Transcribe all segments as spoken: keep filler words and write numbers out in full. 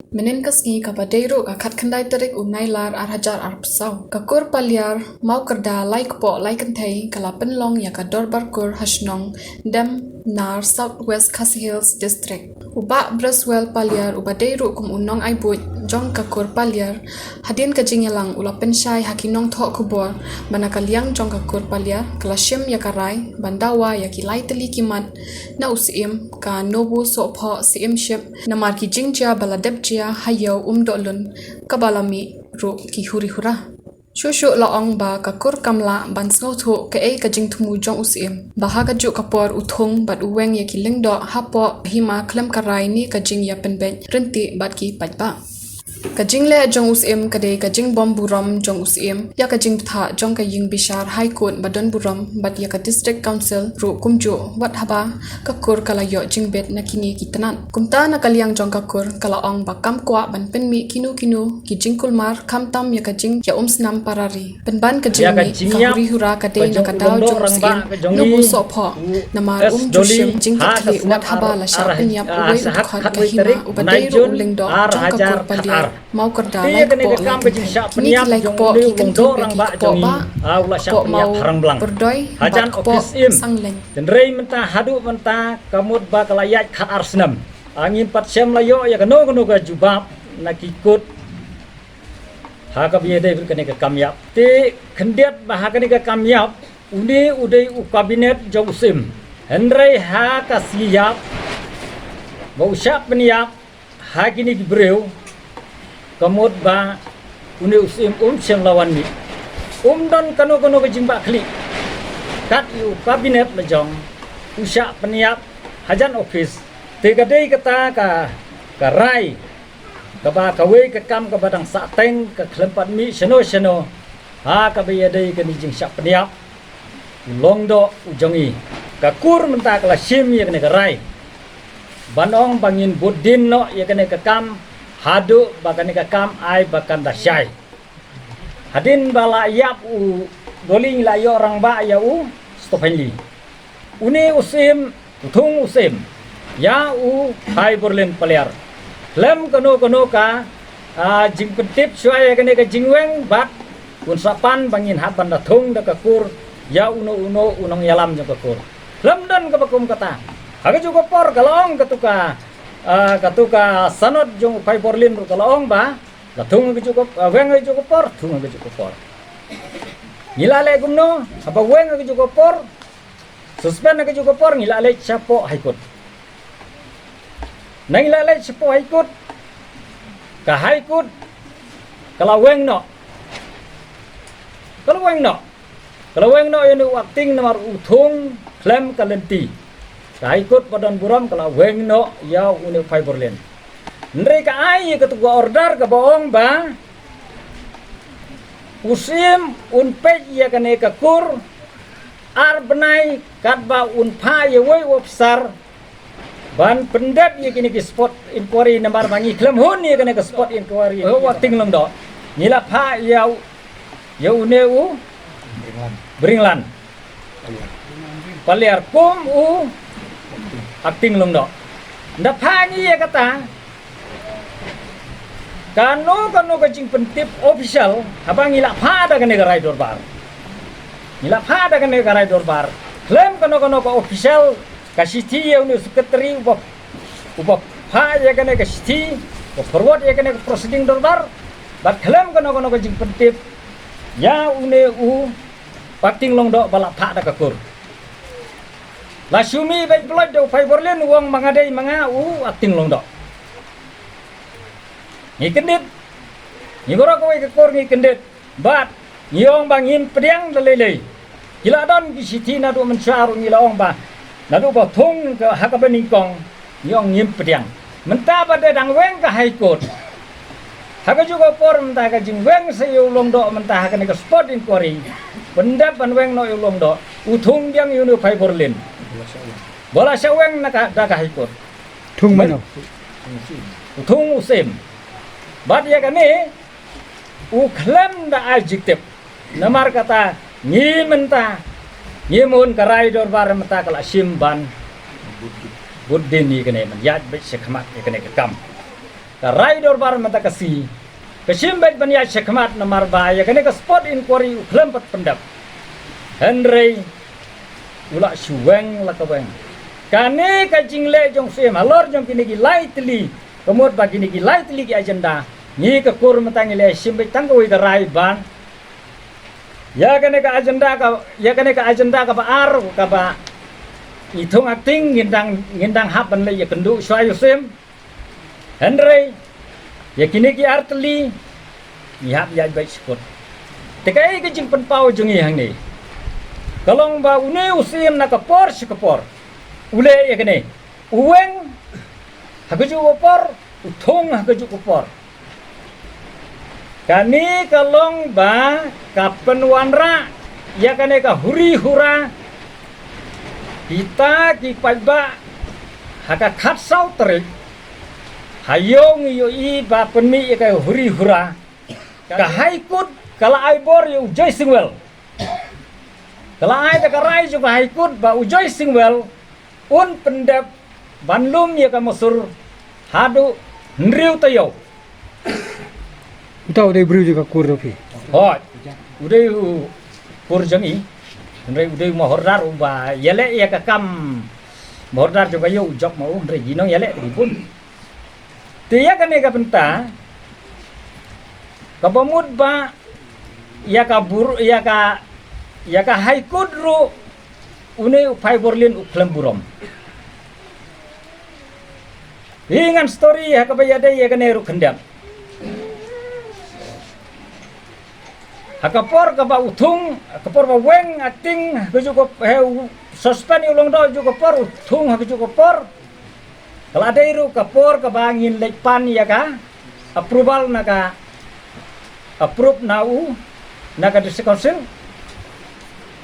Mynnin ka sngi kaba dei ruh ka khatkhyndai tarik u Nailar ar hajar arphew saw, ka kur Paliar Mawkyrda lai kpoh lai kynthei ka la pynlong ïa ka dorbar kur ha shnong Demnar, South West Khasi Hills District. U Bah Breswell Paliar uba dei ruh kum u nongai buit jong ka kur Paliar, hadien ka jingïalang u la pynshai ha ki nongthoh khubor ba na ka liang jong ka kur Paliar ka la shim ïa ka rai ban dawa ïa ki lai tylli ki mat na u Syiem ka Nobu Sohphoh Syiemship namar ki jingjia ba la dep jia ha Ïew Umdohlun kaba la mih ruh ki huri hura. Shuh shuh la ong ba ka kur kam lah ban sngewthuh kaei ka jingthmu jong u Syiem ba ha kajuh ka por u thung bad u weng ïa ki lyngdoh hapoh hima khlem ka rai ne ka jingïapynbeit ryntih bad ki paidbah. Ka jingleh jong u Syiem ka dei ka jingbym burom jong u Syiem ïa ka jingbthah jong ka ïing bishar High Court ba don burom bad ïa ka District Council ruh kumjuh, wat haba ka kur ka la ïoh jingbit na kine ki tnat. Kumta na ka liang jong ka kur ka la ong ba kam kwah ban pynmih kino kino ki jingkulmar khamtam ïa ka jingïaumsnam para ri. Pynban ka jingmih ka huri hura ka dei na ka daw jong u Syiem Nobu Sohphoh namar um ju shim jingkitkhlieh wat haba la shah pynïap uwei u dkhot ka hima uba dei ruh u lyngdoh jong ka kur Paliar Mawkyrda lai kpoh lai kynthei. Kine ki lai kpoh ki kynthei ki kpoh ba kpoh Mawpyrdoi bad kpoh Sangleiñ. Hynrei mynta haduh mynta ka mut ba ka la ïaid khat ar snem, ngim pat shym la ïoh ïa kano kano ka jubab na ki kut ha kaba ïadei bad kane ka kam ïap. Te khyndiat ba ha kane ka kam ïap une u dei u kabinet jong u Syiem, hynrei ha ka sngi ïap ba u shah pynïap ha kine ki briew ka mut ba une u Syiem um shym la wan mih, um don kano kano ka jingbahkhlieh. Kat ïa u kabinet la jong u shah pynïap hajan office. Te ka dei kata ka, ka rai kaba kawei ka kam kaba dang sahteng ka khlem pat mih shano shano ha kaba ïadei kane jingshah pynïap u Lyngdoh u jong i. Ka kur mynta ka la shim ïa kane ka rai ban ong ba ngin bud dien noh ïa kane ka kam haduh ba kane ka kam ai ba kan da shai. Hadien ba la ïap u Dolly ngi la ïoh rangbah ïa u Stephen Lee. Une u Syiem, u thung u Syiem ïa u Phaiborlin Paliar. Khlem kano kano ka, ah, jingpyntip shuwa ïa kane ka jingweng bad un sa pan ba ngin hap ban da thung da ka kur ïa uno uno u nongïalam jong ka kur. Khlem don kaba kum kata. Ha kajuh ka por ka la ong katu ka, ah, katu ka sanad jong u Phaiborlin ruh ka la ong ba la thung ha kajuh ka, ah, weng ha kajuh ka por, thung ha kajuh ka por. Ngi la leh kumno, haba weng ha kajuh ka por, suspend ha kajuh ka por, ngi la leit shapoh High Court. Na ngi la leit shapoh High Court, ka High Court ka la weng noh. Ka la weng noh. Ka la weng noh ïa une u acting namar u thung khlem ka lynti. Ka High Court ba don burom ka la weng noh ïa une u Phaiborlin. Hynrei ka ai ïa katu ka order kaba ong ba u Syiem un peit ïa kane ka kur ar bnai katba un phah ïa uwei u officer ban pyndep ïa kine ki spot inquiry namar ba ngi khlem hun ïa kane ka spot inquiry. U acting Lyngdoh ngi la phah ïa u, ïa une u Bringlan Paliar kum u acting Lyngdoh. Nda phah ngi ïa kata, kano kano ka jingpyntip official haba ngi la phah da kane ka rai dorbar. Ngi la phah da kane ka rai dorbar. Khlem kano kano ka official, ka shithi ïa une u secretary uba, uba phah ïa kane ka shithi, uba forward ïa kane ka proceeding dorbar. Bad khlem kano kano ka jingpyntip ïa une u acting Lyngdoh ba la phah da ka kur. La shu mih beit blood da u Phaiborlin u ong ma nga dei ma nga u acting Lyngdoh. Ngi kyndit. Ngi baroh kawei ka kur ngi kyndit. Bad ngi ong ba ngim pdiang da lei lei. Ki la don ki shithi naduh mynshuwa ruh ngi la ong ba naduh ba thung ka ha kaba nyngkong ngi ong ngim pdiang. Mynta ba dei dang weng ka High Court. Ha kajuh ka por mynta ka jingweng sa ïa u Lyngdoh mynta ha kane ka spot inquiry. Pyndep ban weng noh ïa u Lyngdoh. U thung biang ïa une u Phaiborlin ba la shah weng na ka, da ka High Court. Thung mano? U thung u Syiem. Bad ïa kane u khlem da ai jingtip. Namar kata ngi mynta ngim hun, ka rai dorbar mynta ka la shim ban bud dien ïa kane, ban ïaid beit shakhmat ïa kane ka kam. Ka rai dorbar mynta ka sngi ka shim beit ban ïaid shakhmat namar ba ïa kane ka spot inquiry u khlem pat pyndep. Hynrei u la shu weng la ka weng. Kane ka jingleh jong u Syiem halor jong kine ki lai tylli, ka mut ba kine ki lai tylli ki agenda, ngi ka kur mynta ngi la shim beit tang kawei ka rai ban ïa kane ka agenda ka, ïa kane ka agenda kaba ar kaba i thung acting ngin dang, ngin dang hap ban leh ïakynduh shuwa ïa u Syiem. Hynrei ïa kine ki ar tylli ngi hap ïaid beit sha kut. Te kaei ka jingpynpaw jong ngi hangne? Ka long ba une u Syiem na ka por sha ka por u leh ïa kane, u weng ha kajuh ka por, u thung ha kajuh ka por. Kane ka long ba ka pynwanrah ïa kane ka huri hura kita ki paidbah ha ka khatsaw tarik. Ha ïew ngi ïohi ba pynmih ïa ka huri hura, ka High Court ka la ai bor ïa u Joy Singwell. Ka la ai da ka rai jong ka High Court ba u Joy Singwell un pyndep ban lum ïa ka Masur haduh hynriew taïew. Uta u dei briew jong ka kur jong phi? Hooid, u dei u kur jong ngi. Hynrei u dei u Mahordar uba ïaleh ïa ka kam Mahordar jong ka ïew, u jop ma u, hynrei ngi nongïaleh te ngi bun. Te ïa kane ka bynta kaba mut ba ïa ka bur, ïa ka, ïa ka High Court ruh une u Phaiborlin u khlem burom. Hi ngan story ha kaba ïadei ïa kane ruh khyndiat. Ha ka por kaba u thung, ha ka por ba weng acting ha kajuh ka, he, u suspend ïa u Lyngdoh ha kajuh ka por, u thung ha kajuh ka por. Ka la dei ruh ka por kaba ngin leit pan ïa ka approval na ka, approve na u, na ka District Council.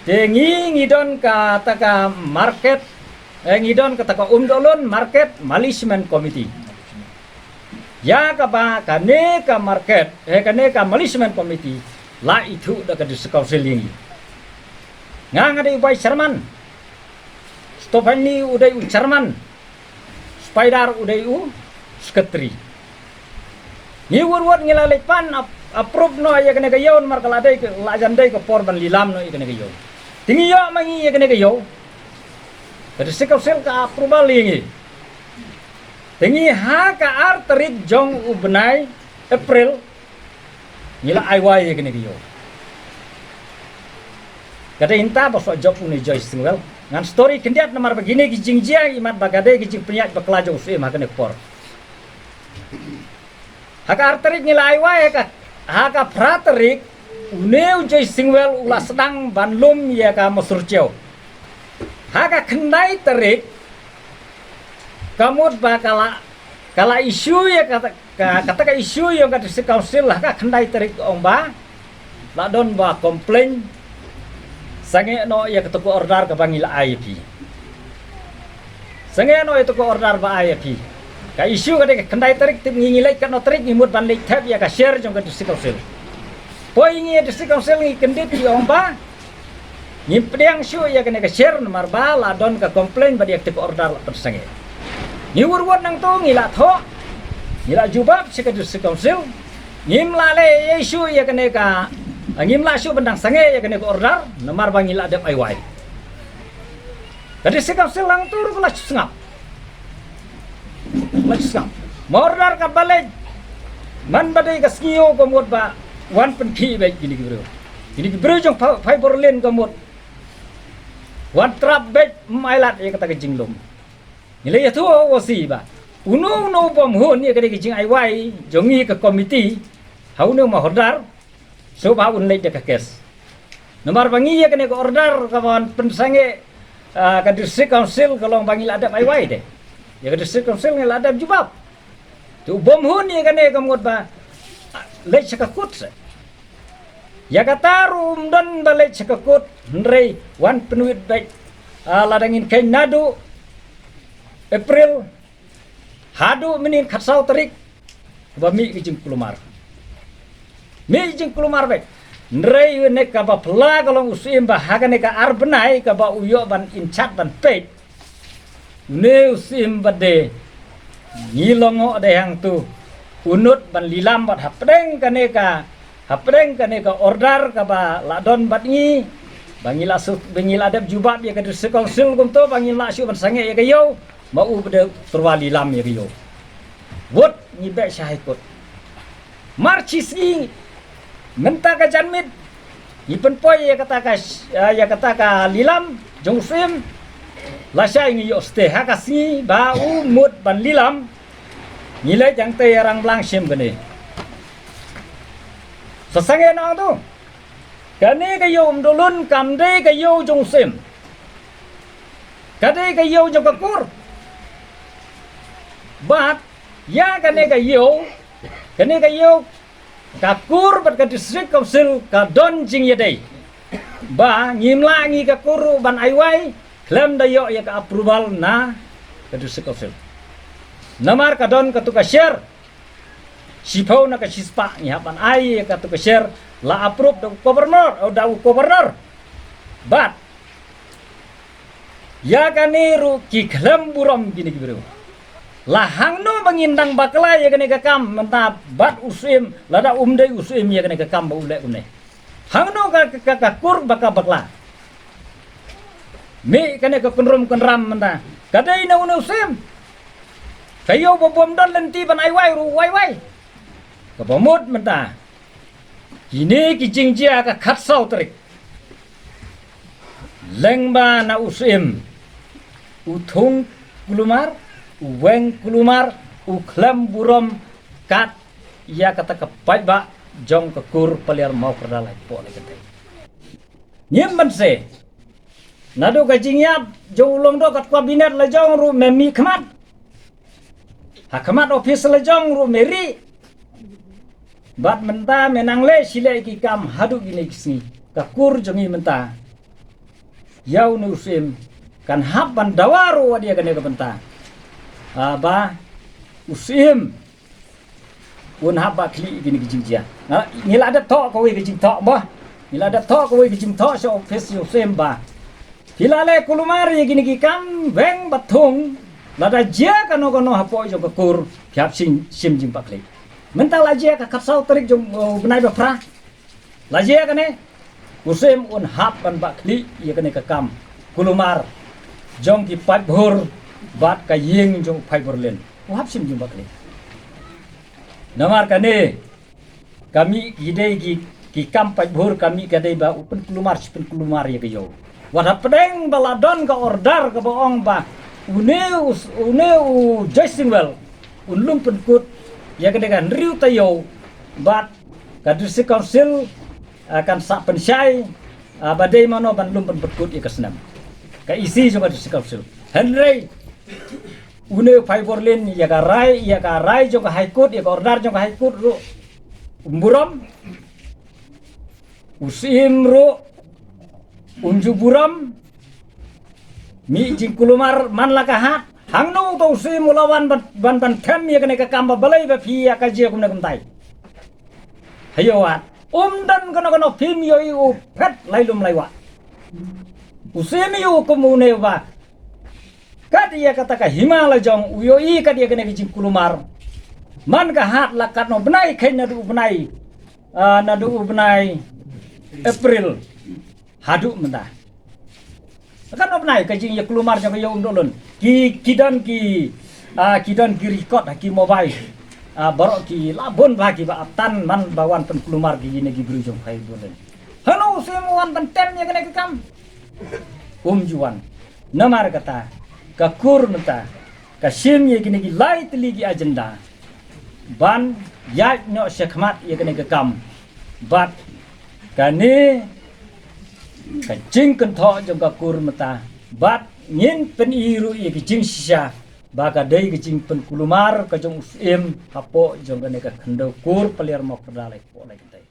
Te ngi, ngi don kata ka market, eh, ngi don kata ka Umdohlun Market Management Committee. Ïa kaba kane ka market, eh, kane ka Management Committee la ithuh da ka District Council ïa ngi. Nga nga dei u vice chairman. Stophanni u dei u chairman. Spider u dei u secretary. Ngi wut wut ngi la leit pan ap-, approve noh ïa kane ka ïew namar ka la dei ka, la jan dei ka por ban lilam noh ïa kane ka ïew. Te ngi ïoh ma ngi ïa kane ka ïew. Ka District Council ka approval ïa ngi. Te ngi ha ka ar tarik jong u bnai April ngi la ai wai ïa kane ka ïew. Ka dei hynta ba shu jop une u Joy Singwell. Ngan story khyndiat namar ba kine ki jingjia, imat ba ka dei ki jingpynïaid bakla jong u Syiem ha kane ka por. Ha ka ar tarik ngi la ai wai, ha ka, ha ka phra tarik une u Joy Singwell u la sdang ban lum ïa ka Masur Cheo. Ha ka khyndai tarik ka mut ba ka la, ka la issue ïa kata, ka, kata ka issue ïa ka District Council ha ka khyndai tarik, ong ba la don ba complain. Sangeh noh ïa kata ka order kaba ngi la ai ïa phi. Sangeh noh ïa kata ka order ba ai ïa phi. Ka issue ka dei ka khyndai tarik, tip ngi, ngi leit katno tarik, ngi mut ban leit thep ïa ka share jong ka District Council. Poi ngi ïa District Council ngi kyndit, ki ong ba ngim pdiang shuh ïa kane ka share namar ba la don ka complain bad ïa kata ka order la pynsangeh. Ngi wut wut nangta ngi la thoh, ngi la jubab sha ka District Council. Ngim lah leh ei ei shuh ïa kane ka, ngim lah shuh ban dang sangeh ïa kane ka order namar ba ngi la dep ai wai. Ka District Council nangta ruh ka la shu sngap. La shu sngap. Mahordar katba leit, man ba dei ka sngi ïew ka mut ba wan pynkhih beit kine ki briew. Kine ki briew jong Pha-, Phaiborlin ka mut wan trap beit, ym ai lad ïa kata ka jinglum. Ngi la ïathuh ha u O C ba uno uno u bym hun ïa kane ka jingaiwai jong ngi ka committee ha une u Mahordar, sngewbha un leit da ka case. Namar ba ngi ïa kane ka order kaba wan pynsangeh, ah, ka District Council ka long ba ngi la dep aiwai de. Ïa ka District Council ngi la dep jubab. Te u bym hun ïa kane ka mut ba, ah, leit sha ka kut se. Ïa kata ruh ym don ba leit sha ka kut, hynrei wan pynwit beit, ah, lada ngin kheiñ naduh April haduh mynnin khatsaw tarik, ba mih ki jingkulmar. Mih ki jingkulmar beit. Hynrei une kaba phylla ka long u Syiem ba ha kane ka ar bnai kaba u ïoh ban incharge ban peit, une u Syiem ba dei ngi lyngngoh dei hangtu. u nud ban lilam bad hapdeng kane ka, hapdeng kane ka order kaba la don bad ngi, ba ngi la suk, ba ngi la dep jubab ïa ka District Council kumto, ba ngi la shu ban sangeh ïa ka ïew, ma u ba dep tyrwa lilam ïa ka ïew. Wut ngi beh sha High Court. Mar shi sngi mynta ka janmiet ngi pynpoi ïa kata ka, ïa kata ka lilam jong u Syiem. Lashai ngi ïoh stay ha ka sngi ba u mut ban lilam. Ngi leit hangtei ïa Rangblang shim kane. Sa sangeh na tu. Kane ka ïew Umdolun kam dei ka ïew jong u Syiem. Ka dei ka ïew jong ka kur. Bad ïa kane ka ïew, kane ka ïew, ka kur bad ka District Council ka don jingïadei. Ba ngim lah ngi ka kur ruh ban ai wai khlem da ïoh ïa ka approval na ka District Council. Namar ka don katu ka share. Shiphew na ka shispah ngi hap ban ai ïa katu ka share la approve da u Governor, oh, da u Governor. Bad ïa kane ruh ki khlem burom kine ki briew. La hangno ba ngin dang bakla ïa kane ka kam mynta bad u Syiem, lada um dei u Syiem ïa kane ka kam ba u leh kumne. Hangno ka, ka, ka, ka kur ba ka bakla. Mih kane ka kynrum kynram mynta. Ka dei na une u Syiem. Ka ïew ba bym don lynti ban ai wai ruh u ai wai. Kaba mut mynta. Kine ki jingjia ka khatsaw tarik. Lyngba na u Syiem. U thung kulmar, u weng kulmar, u khlem burom kat ïa kata ka paidbah jong ka kur Paliar Mawkyrda la ïoh poi kynthei. Ngim banse. Naduh ka jingïap jong u Lyngdoh kat kabinet la jong ruh me mih khmat. Ha khmat office la jong ruh me rieh. Bad mynta me nang leh shi leh ki kam haduh kine ki sngi. Ka kur jong ngi mynta. Ïa une u Syiem kan hap ban dawa ruh wat ïa kane ka bynta. Ah, ba u Syiem un hap ba khlieh ïa kine ki jingjia. Nga, ngi la dep thoh kawei ka jingthoh ba. Ngi la dep thoh kawei ka jingthoh sha office jong u Syiem ba. Phi la leh kulmar ïa kine ki kam weng bad thung. Lada jia kano kano hapoh jong ka kur phi hap shim, shim jingbakla. Mynta la jia ka khatsaw tarik jong, uh, bnai ba phra. La jia kane, u Syiem un hap ban ba khlieh ïa kane ka kam kulmar jong ki paidbhur bad ka ïing jong u Phaibor Lin. U hap shim jingbakla. Namar kane, ka mih ki dei ki, ki kam paidbhur ka mih ka dei ba u pynkulmar shi pynkulmar ïa ka ïew. Wat hapdeng ba la don ka order kaba ong ba une u, une u Joyce Singwell un lum pynkut ïa ka dei ka hynriew taïew bad ka District Council, ah, kan sa pynshai, ah, ba dei mano ban lum ban pynkut ïa ka snem. Ka E C jong ka District Council. Hynrei une u Phaibor Lin ïa ka rai, ïa ka rai jong ka High Court, ïa ka order jong ka High Court ruh um burom. U Syiem ruh um ju burom. Mih jingkulmar man la ka hat. Hangno uto u Syiem u la wan ban, ban, ban them ïa kane ka kam ba balei ba phi ïa ka jia kumne kumtai. Hayo wat. Um don kano kano phim ïohi u phet lai lum lai wah. U Syiem ïohi kum une ba. Kat ïa kata ka hima la jong u ïohi kat ïa kane ka jingkulmar. Man ka hat la katno bnai khein naduh u bnai. Ah, naduh u bnai April. Haduh mynta. Kan u bnai ka jingïakulmar jong ka ïew Umdolun. Ki, ki don ki, ah, ki don ki record ha ki mobile. Ah, baroh ki la bun bha kiba ap tan man ba wan pynkulmar ki ïa kine ki briew jong Phaibor Lin. Hangno u Syiem u wan ban tem ïa kane ka kam. Um ju wan. Namar kata ka kur mynta ka shim ïa kine ki lai tylli ki agenda ban ïaid noh shakhmat ïa kane ka kam. Bad kane ka jingkynthoh jong ka kur mynta bad ngin pyni ruh ïa ka jingshisha ba ka dei ka jingpynkulmar ka jong u Syiem hapoh jong kane ka khyndew kur Paliar Mawkyrda la ïoh poi kynthei.